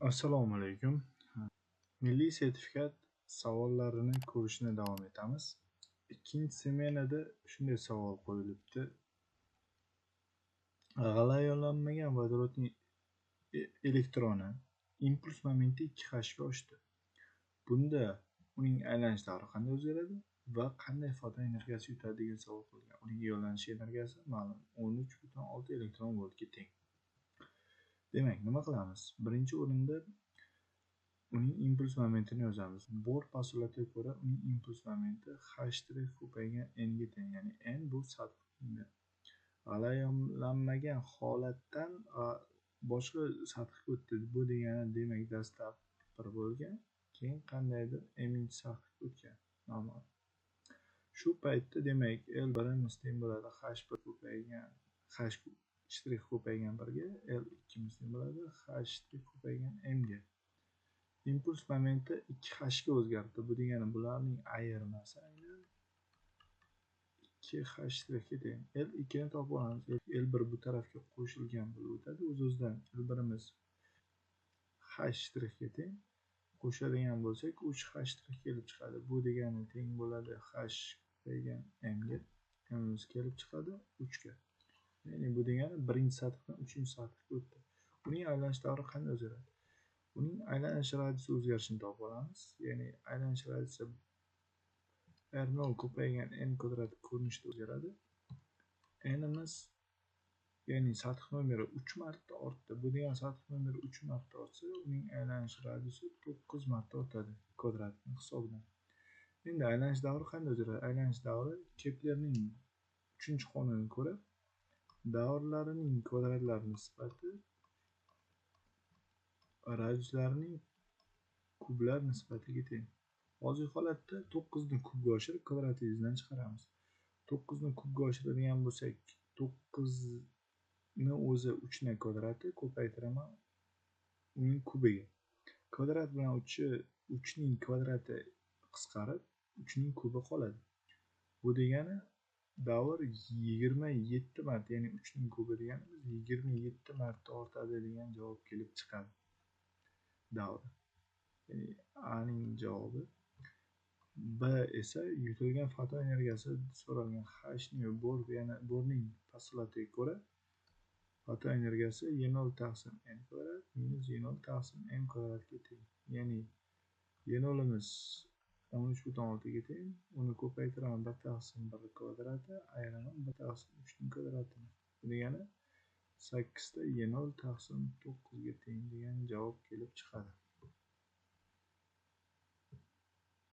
Assalomu alaykum. Milliy sertifikat savollarini ko'rishni davom etamiz. Ikkinchi smenada shunday savol qo'yilibdi. G'alayonlanmagan vodorodning elektroni impuls momenti 2H ga oshdi. Bunda uning aylanish davri qanday o'zgaradi va qanday foton energiyasi yutadi degan savol qo'yilgan. Uning ionlanish energiyasi ma'lum 13,6 elektron voltga teng. Demak, nima qilamiz? Birinchi o'rinda uning impuls momentini yozamiz. Bohr postulatiga ko'ra uning impuls momenti h ko'paygan n ga teng, ya'ni n bu sath. G'alayonlanmagan holatdan boshqa sathga o'tdi. Bu degani demak dastlab 1 bo'lgan, keyin qandaydir m-sathga o'tgan. Noma'lum. Shu paytda demak L1 teng bo'ladi h1 ko'paygan h shtrix ko'paygan 1 ga, L2 teng bo'ladi h shtrix ko'paygan m ga. Impuls momenti 2h ga o'zgardi. Bu degani bularning ayirmasi aynan 2h shtrixga teng. L2 ni topib olamiz. L1 bu tarafga qo'shilgan bo'lib o'tadi. O'z-o'zidan L1imiz h shtrixga teng. Qo'shadigan bo'lsak 3h shtrix kelib chiqadi. Bu degani teng bo'ladi h ko'paygan m ga. M'imiz kelib chiqadi 3 ga. Ya'ni bu degani birinchi sathdan uchinchi sathga o'tdi. Uning aylanish davri qanday o'zgaradi? Uning aylanish radiusi o'zgarishini topib olamiz. Ya'ni aylanish radiusi R0 ko'paygan n kvadrat ko'rinishida o'zgaradi. N'imiz, ya'ni sath nomeri 3 marta ortdi. Bu degani sath nomeri 3 marta ortsa, uning aylanish radiusi 9 marta ortadi kvadratning hisobidan. Endi aylanish davri qanday o'zgaradi? Aylanish davri Keplerning 3-qonuniga ko'ra davrlarining kvadratlari nisbati radiuslarining kublar nisbatiga teng. Hozirgi holatda 9 ni kubga oshirib kvadrat ildizidan chiqaramiz. 9 ni kubga oshiradigan bo'lsak, 9 ni o'zi 3 ni kvadrati ko'paytiraman uning kubiga. Kvadrat bilan 3 ning kvadrati qisqarib, 3 ning kubi qoladi. Bu degani davr 27 marta, ya'ni 3 ning kubi deganimiz 27 marta ortadi degan javob kelib chiqadi. Davr. Ya'ni A ning javobi. B esa yutilgan foton energiyasi so'ralgan. H ni Bohr, ya'ni Bohrning postulatiga ko'ra foton energiyasi E0 taqsim n kvadrat minus E0 taqsim m kvadratga teng. Ya'ni E0imiz 13,6 ga teng. Uni ko'paytiraman 1 taqsim 1 kvadrati ayiraman 1 taqsim 3 ning kvadratini. Bu degani 8 ta E0 taqsim 9 ga teng degan javob kelib chiqadi.